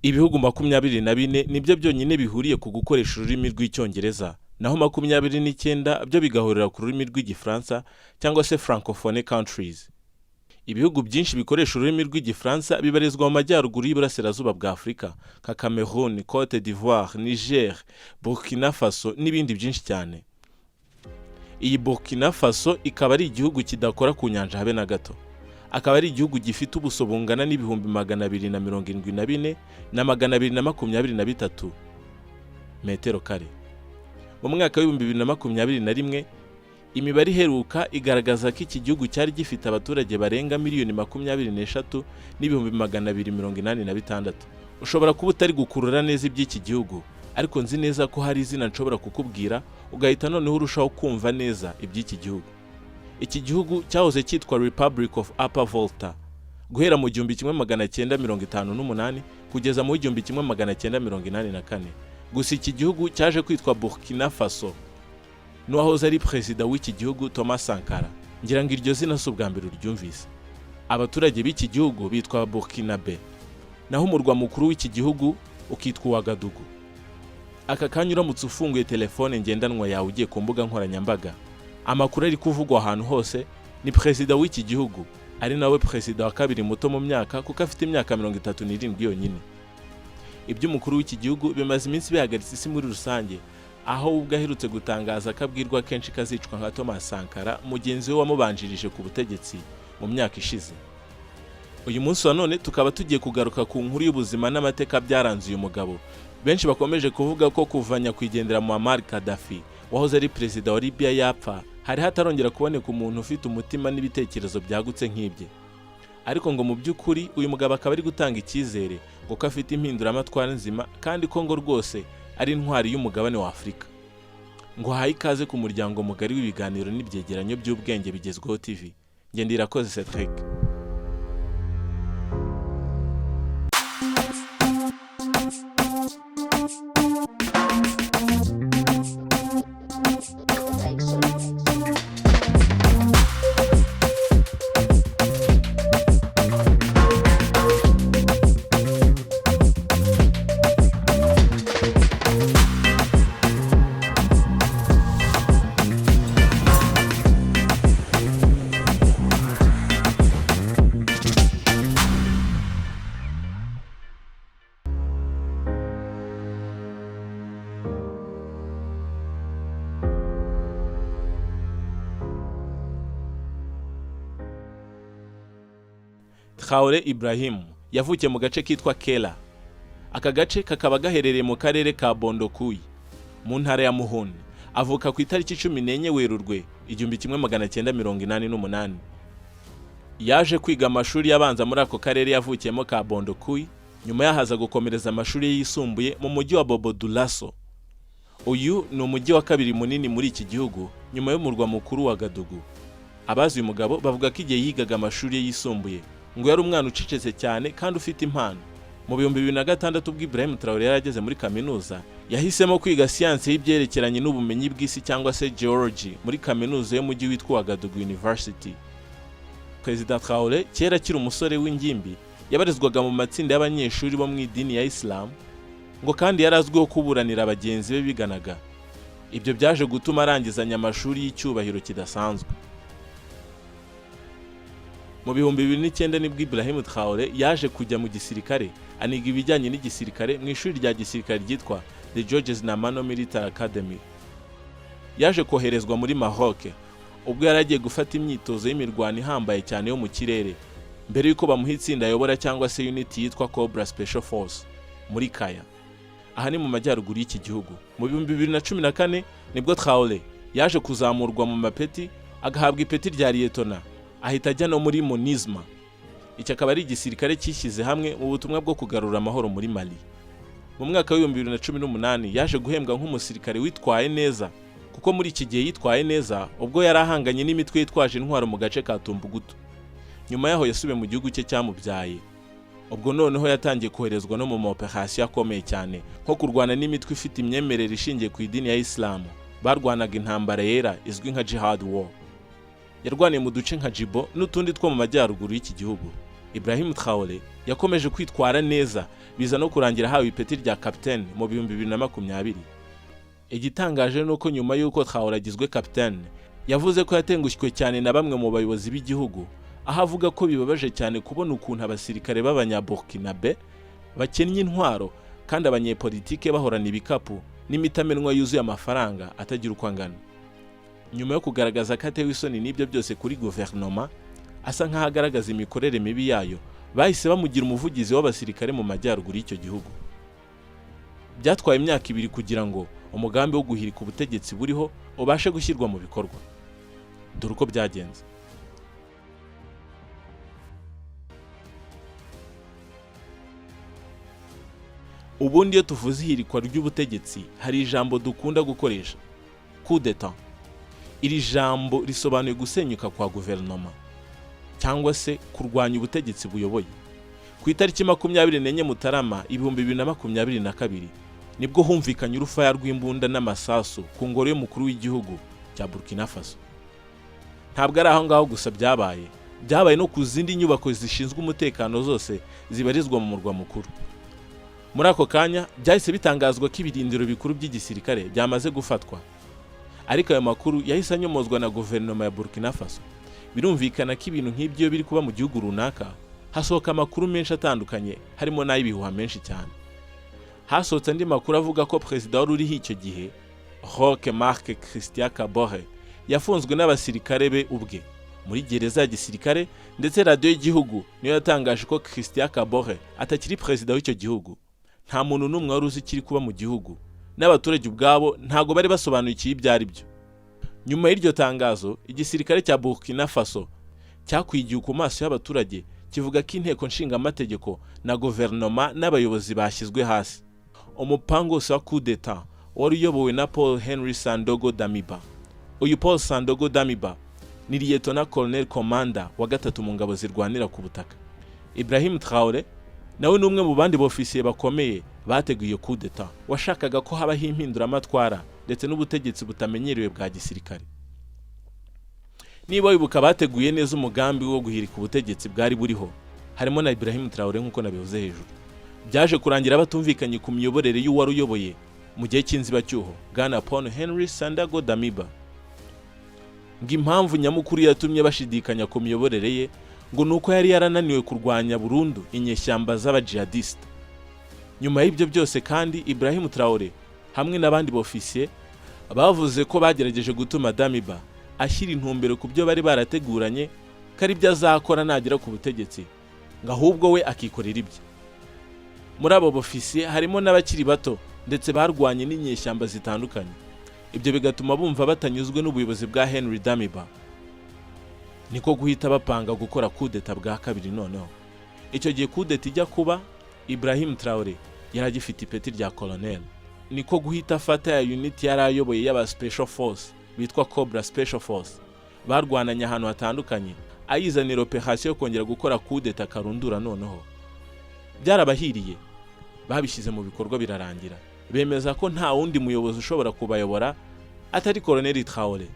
Ibihugu 24 nibyo byonyine bihuriye ku gukoresha ururimi rw'Icyongereza, naho 29 byo bigahurira ku rurimi rw'Igifaransa cyangwa se Francophone countries. Ibihugu byinshi bikoresha ururimi rw'Igifaransa bibarizwa mu majyaruguru y'Iburasirazuba bwa Afurika nka Cameroon, Cote d'Ivoire, Niger, Burkina Faso n'ibindi byinshi cyane. Iyi Burkina Faso ikaba ari igihugu kidakora ku nyanja habe na gato, akaba ari igihugu gifite ubuso bungana n'274 223 metero kare. Mu mwaka w'2021, imibare iheruka igaragaza ko iki gihugu cyari gifite abaturage barenga miliyoni 23 n'ibihumbi 286. Ushobora kuba utari gukurura neza iby'iki gihugu, ariko nzi neza ko hari izina nshobora kukubwira ugahita noneho urushaho kumva neza iby'iki gihugu. Iki gihugu cyahoze cyitwa Republic of Upper Volta guhera mu 1958 kugeza mu 1984. Gusa iki gihugu cyaje kwitwa Burkina Faso n'uwahoze ari perezida w'iki gihugu, Thomas Sankara. Ngira ngo iryo zina si ubwa mbere uryumvise. Abaturage b'iki gihugu bitwa Burkinabe, naho umurwa mukuru w'iki gihugu ukitwa Ouagadougou. Aka kanya uramutse ufunguye telefone ngendanwa yawe ugiye ku mbuga nkoranyambaga, amakuru ari kuvugwa ahantu hose ni perezida w'iki gihugu, ari nawe perezida wa kabiri muto mu myaka kuko afite imyaka 37 yonyine. Iby'umukuru w'iki gihugu bimaze iminsi bihagaritse isi muri rusange, aho ubwo aherutse gutangaza ko abwirwa kenshi kazicwa nka Thomas Sankara, mugenzi we wamubanjirije ku butegetsi mu myaka ishize. Uyu munsi wa none tukaba tugiye kugaruka ku nkuru y'ubuzima n'amateka byaranze uyu mugabo benshi bakomeje kuvuga ko kuva nyakwigendera Muammar Gaddafi wahoze ari perezida wa Libya yapfa, hari hatarongera kuboneka umuntu ufite umutima n'ibitekerezo byagutse nk'ibye. Ariko ngo mu by'ukuri uyu mugabo akaba ari gutanga icyizere ngo ko afite impinduramatwara nzima, kandi ko ngo rwose ari intwari y'umugabane wa Afurika. Ngo haye ikaze ku muryango mugari w'ibiganiro n'ibyegeranyo by'ubwenge bigezweho TV. Ngendirakoze Cedric. Traore Ibrahim yavukiye mu gace kitwa Kela. Aka gace kakaba gaherereye mu karere ka Bondokuy mu ntara ya Mouhoun. Avuka ku itariki 14 Werurwe 1988. Yaje kwiga amashuri abanza muri ako karere yavukiyemo ka Bondokuy, nyuma yahaza gukomereza amashuri ye yisumbuye mu mujyi wa Bobo Dioulasso. Uyu ni umujyi wa kabiri munini muri iki gihugu nyuma y'umurwa mukuru Ouagadougou. Abazi uyu mugabo bavuga ko igihe yigaga amashuri ye yisumbuye ngo yari umwana ucecetse cyane kandi ufite impano. Mu 2006, ubwo Ibrahim Traore yari ageze muri kaminuza, yahisemo kwiga siyansi y'ibyerekeranye n'ubumenyi bw'isi cyangwa se geology muri kaminuza y'umujyi witwa Ouagadougou University. Perezida Traore kera akiri umusore w'ingimbi yabarizwaga mu matsinda y'abanyeshuri bo mu idini ya Islam, ngo kandi yari azwiho kuburanira bagenzi be biganaga. Ibyo byaje gutuma arangizanya amashuri y'icyubahiro kidasanzwe. Mu 2009 nibwo Ibrahim Traore yaje kujya mu gisirikare, aniga ibijyanye n'igisirikare mu ishuri rya gisirikare ryitwa The Georges Namano Military Academy. Yaje koherezwa muri Maroc ubwo yari agiye gufata imyitozo y'imirwano ihambaye cyane yo mu kirere, mbere y'uko bamuha itsinda ayobora cyangwa se unit yitwa Cobra Special Force muri Kaya. Aha ni mu majyaruguru y'iki gihugu. Mu 2014 nibwo Traore yaje kuzamurwa mu mapeti, agahabwa ipeti rya liyetona, ahita ajya no muri MINUSMA. Iki akaba ari igisirikare cyishyize hamwe mu butumwa bwo kugarura amahoro muri Mali. Mu mwaka w'2018 yaje guhembwa nk'umusirikare witwaye neza, kuko muri iki gihe yitwaye neza ubwo yari ahanganye n'imitwe yitwaje intwaro mu gace ka Tumbugutu. Nyuma yaho yasubiye mu gihugu cye cyamubyaye. Ubwo noneho yatangiye koherezwa no mu ma operasiyo akomeye cyane, nko kurwana n'imitwe ifite imyemerere ishingiye ku idini ya Isilamu. Barwanaga intambara yera izwi nka Jihad War. Yarwaniye mu duce nka Jibo n'utundi two mu majyaruguru y'iki gihugu. Ibrahim Traore yakomeje kwitwara neza, biza no kurangira ahawe ipeti rya capitaine mu 2020. Igitangaje ni uko nyuma y'uko Traore agizwe capitaine, yavuze ko yatengushywe cyane na bamwe mu bayobozi b'igihugu, aho avuga ko bibabaje cyane kubona ukuntu abasirikare b'Abanyaburkinabe bakennye intwaro kandi abanyepolitike bahorana ibikapu n'imitamenwa yuzuye amafaranga atagira uko angana. Nyuma yo kugaragaza ko atewe isoni n'ibyo byose kuri guverinoma, asa nk'aho agaragaza imikorere mibi yayo, bahise bamugira umuvugizi w'abasirikare mu majyaruguru y'icyo gihugu. Byatwaye imyaka 2 kugira ngo umugambi wo guhirika ubutegetsi buriho ubashe gushyirwa mu bikorwa. Dore uko byagenze. Ubundi iyo tuvuze ihirikwa ry'ubutegetsi, hari ijambo dukunda gukoresha, coup d'état. Iri jambo risobanuye gusenyuka kwa guverinoma cyangwa se kurwanya ubutegetsi buyoboye. Ku itariki 24 Mutarama 2022 nibwo humvikanye urufaya rw'imbunda n'amasasu ku ngoro y'umukuru w'igihugu cya Burkina Faso. Ntabwo ari aho ngaho gusa byabaye, byabaye no ku zindi nyubako zishinzwe umutekano zose zibarizwa mu murwa mukuru. Muri ako kanya byahise bitangazwa ko ibirindiro bikuru by'igisirikare byamaze gufatwa, ariko ayo makuru yahise anyomozwa na guverinoma ya Burkina Faso. Birumvikana ko ibintu nk'ibyo biri kuba mu gihugu runaka, hasohoka amakuru menshi atandukanye, harimo n'ay'ibihuha menshi cyane. Hasohotse andi makuru avuga ko perezida wari uriho icyo gihe, Roch Marc Christian Kabore, yafunzwe n'abasirikare be ubwe muri gereza ya gisirikare, ndetse radiyo y'igihugu niyo yatangaje ko Christian Kabore atakiri perezida w'icyo gihugu. Nta muntu n'umwe wari uzi ikiri kuba mu gihugu, n'abaturage ubwabo ntago bari basobanukiwe ibyo ari byo. Nyuma y'iryo tangazo, igisirikare cya Burkina Faso cyakwigiye ku maso y'abaturage, kivuga ko inteko nshingamategeko na guverinoma n'abayobozi bashyizwe hasi. Umupango wose wa coup d'état wari uyobowe na Paul Henry Sandogo Damiba. Uyu Paul Sandogo Damiba ni Lieutenant Colonel Commander wa gatatu mu ngabo zirwanira ku butaka. Ibrahim Traore nawe ni umwe mu bandi bofisiye bakomeye bateguye coup d'état, washakaga ko habaho impinduramatwara ndetse n'ubutegetsi butamenyerewe bwa gisirikare. Niba wibuka, bateguye neza umugambi wo guhirika ubutegetsi bwari buriho, harimo na Ibrahim Traore nk'uko nabivuze hejuru. Byaje kurangira batumvikanye ku miyoborere y'uwari uyoboye mu gihe cy'inzibacyuho, Bwana Paul Henry Sandago Damiba. Ngo impamvu nyamukuru yatumye bashidikanya ku miyoborere ye ngo ni uko yari yarananiwe kurwanya burundu inyeshyamba z'abajihadisite. Nyuma y'ibyo byose kandi, Ibrahim Traore hamwe n'abandi bofisiye bavuze ko bagerageje gutuma Damiba ashyira intumbero ku byo bari barateguranye ko ari byo azakora nagera ku butegetsi, ngo ahubwo we akikorera ibye. Muri abo bofisiye harimo n'abakiri bato ndetse barwanye n'inyeshyamba zitandukanye, ibyo bigatuma bumva batanyuzwe n'ubuyobozi bwa Henry Damiba, niko guhita bapanga gukora kudeta bwa kabiri. Noneho icyo gihe kudeta ijya kuba, Ibrahim Traore yari agifite ipeti rya colonel, niko guhita afata ya unit yari ayoboye y'aba special force bitwa Cobra Special Force, barwananye ahantu hatandukanye, ayizanira operation yo kongera gukora kudeta karundura. Noneho byarabahiriye, babishyize mu bikorwa birarangira, bemeza ko nta wundi muyobozi ushobora kubayobora atari Colonel Traore.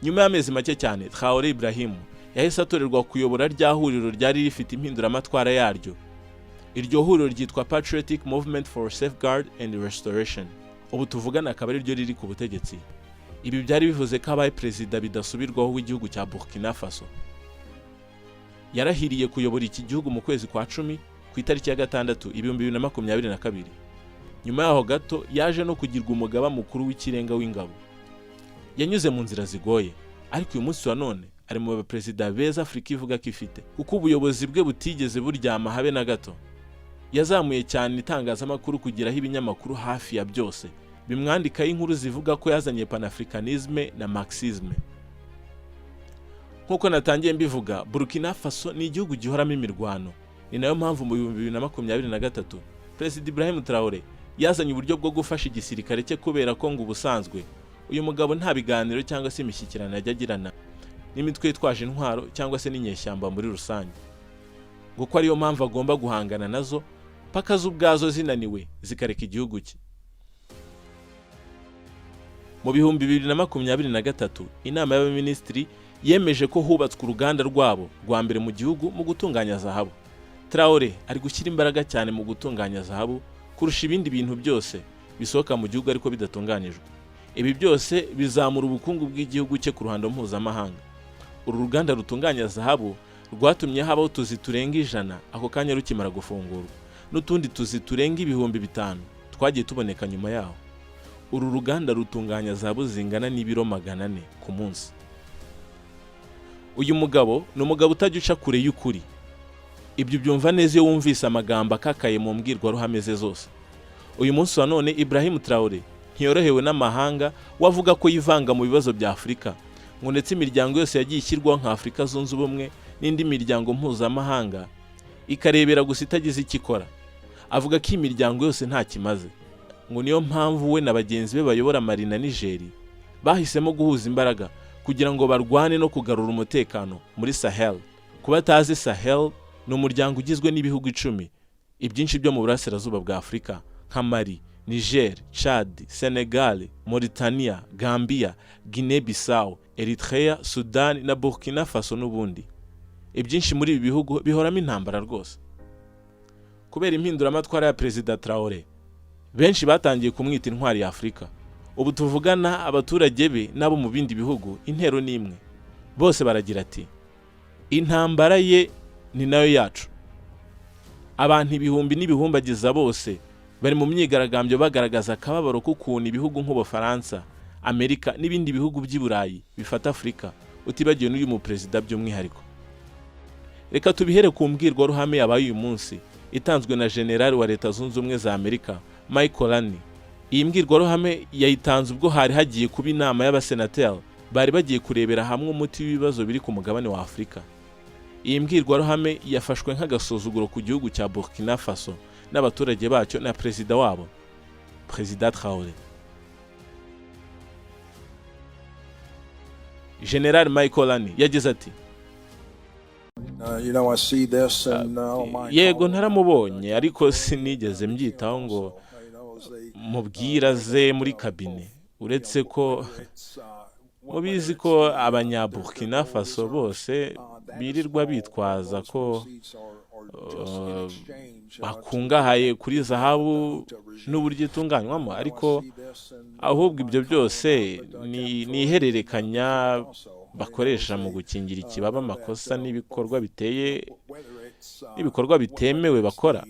Nyuma y'amezi make cyane, Traore Ibrahim yahise atorerwa kuyobora rya huriro ryari rifite impinduramatwara yaryo. Iryo huriro ryitwa Patriotic Movement for Safeguard and Restoration, ubu tuvugana akaba ari ryo riri ku butegetsi. Ibi byari bivuze ko abaye perezida bidasubirwaho w'igihugu cya Burkina Faso. Yarahiriye kuyobora iki gihugu mu kwezi kwa 10 ku itariki ya 6 2022. Nyuma yaho gato yaje no kugirwa umugaba mukuru w'ikirenga w'ingabo. Yanyuze mu nzira zigoye, ariko uyu munsi wa none ari mu baperezida beza Afurika ivuga ko ifite, kuko ubuyobozi bwe butigeze buryama habe na gato. Yazamuye cyane itangazamakuru kugeraho ibinyamakuru hafi ya byose bimwandikaho inkuru zivuga ko yazanye panafricanisme na marxisme. Nk'uko natangiye mbivuga, Burkina Faso ni igihugu gihoramo imirwano. Ni nayo mpamvu mu 2023 Perezida Ibrahim Traore yazanye uburyo bwo gufasha igisirikare cye, kubera ko ngo ubusanzwe uyu mugabo nta biganiro cyangwa se imishyikirano ajya agirana n'imitwe yitwaje intwaro cyangwa se n'inyeshyamba muri rusange, ngo ko ariyo mpamvu agomba guhangana nazo paka zo ubwazo zinaniwe zikareka igihugu cye. Mu 2023, inama y'abaminisitiri Yemeje ko hubatswe uruganda rwabo rwa mbere mu gihugu mu gutunganya zahabu. Traore ari gushyira imbaraga cyane mu gutunganya zahabu kurusha ibindi bintu byose bisohoka mu gihugu ariko bidatunganyijwe. Ibi byose bizamura ubukungu bw'igihugu cye ku ruhando mpuzamahanga. Uru ruganda rutunganya zahabu rwatumye habaho utuzi turenga 100 ako kanya rukimara gufungurwa, n'utundi tuzi turenga 5000 twagiye tuboneka nyuma yaho. Uru ruganda rutunganya zahabu zingana n'ibiro 400 ku munsi. Uyu mugabo ni umugabo utajya uca kure y'ukuri. Ibyo byumva neza iyo wumvise amagambo akakaye mu mbwirwaruhame ze zose. Uyu munsi wa none, Ibrahim Traore ntiyorohewe n'amahanga. We avuga ko yivanga mu bibazo bya Afurika, ngo ndetse imiryango yose yagiye ishyirwaho nka Afurika Zunze Ubumwe n'indi miryango mpuzamahanga ikarebera gusa itagize icyo ikora. Avuga ko iyi miryango yose nta kimaze, ngo niyo mpamvu we na bagenzi be bayobora Mali na Niger bahisemo guhuza imbaraga kugira ngo barwane no kugarura umutekano muri Sahel. Kuba atazi Sahel, ni umuryango ugizwe n'ibihugu 10, ibyinshi byo mu burasirazuba bwa Afurika, nka Mali, Niger, Chad, Senegal, Mauritania, Gambia, Guinea Bissau, Eritrea, Sudan na Burkina Faso n'ubundi. Ibyinshi muri ibi bihugu bihoramo intambara rwose. Kubera impinduramatwara ya Perezida Traore, benshi batangiye kumwita intwari ya Afurika. Ubu tuvugana, abaturage be n'abo mu bindi bihugu intero ni imwe, bose baragira ati: "Intambara ye ni nayo yacu." Abantu ibihumbi n'ibihumbagiza bose bari mu myigaragambyo, bagaragaza akababaro k'ukuntu ibihugu nk'Ubufaransa, Amerika n'ibindi bihugu by'i Burayi bifata Afurika, utibagiwe n'uyu muperezida by'umwihariko. Reka tubihere ku mbwirwaruhame yabaye uyu munsi, itanzwe na generali wa Leta Zunze Ubumwe za Amerika, Michael Laney. Iyi mbwirwaruhame yayitanze ubwo hari hagiye kuba inama y'abasenateri bari bagiye kurebera hamwe umuti w'ibibazo biri ku mugabane wa Afurika. Iyi mbwirwaruhame yafashwe nk'agasuzuguro ku gihugu cya Burkina Faso n'abaturage bacyo na perezida wabo, Perezida Traore. General Michael Laney yagize ati: I see this and my "Yego, ntaramubonye, ariko sinigeze mbyitaho ngo mubwira ze muri kabine, uretse ko mubizi ko Abanyaburkina Faso bose birirwa bitwaza ko bakungahaye kuri zahabu n'uburyo itunganywamo, ariko ahubwo ibyo byose ni ihererekanya bakoresha mu gukingira ikibaba amakosa n'ibikorwa biteye n'ibikorwa bitemewe bakora."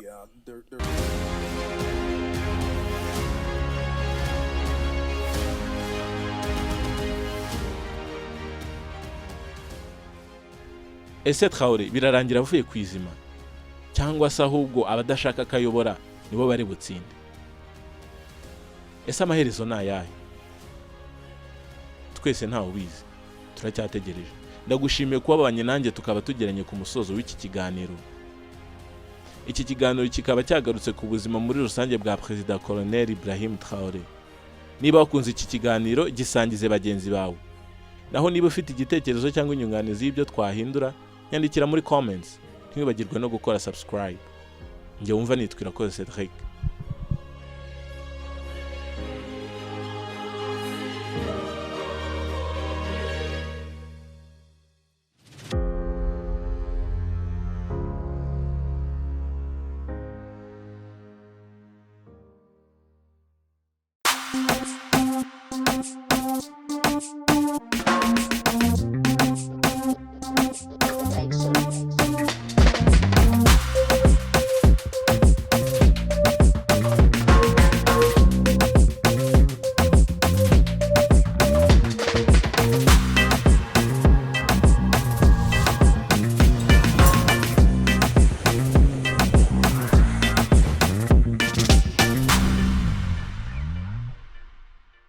Ese Traore birarangira avuye ku izima, cyangwa se ahubwo abadashaka akayobora nibo bari butsinde? Ese amaherezo ni ayahe? Twese ntawe ubizi, turacyategereje. Ndagushimiye kuba wabanye nanjye, tukaba tugeranye ku musozo w'iki kiganiro. Iki kiganiro kikaba cyagarutse ku buzima muri rusange bwa Perezida Colonel Ibrahim Traore. Niba wakunze iki kiganiro, gisangize bagenzi bawe. Naho niba ufite igitekerezo cyangwa inyunganizi y'ibyo twahindura, nyandikira muri comments. Ntiwibagirwe no gukora subscribe. Njye wumva nitwa Irakoze Cedric.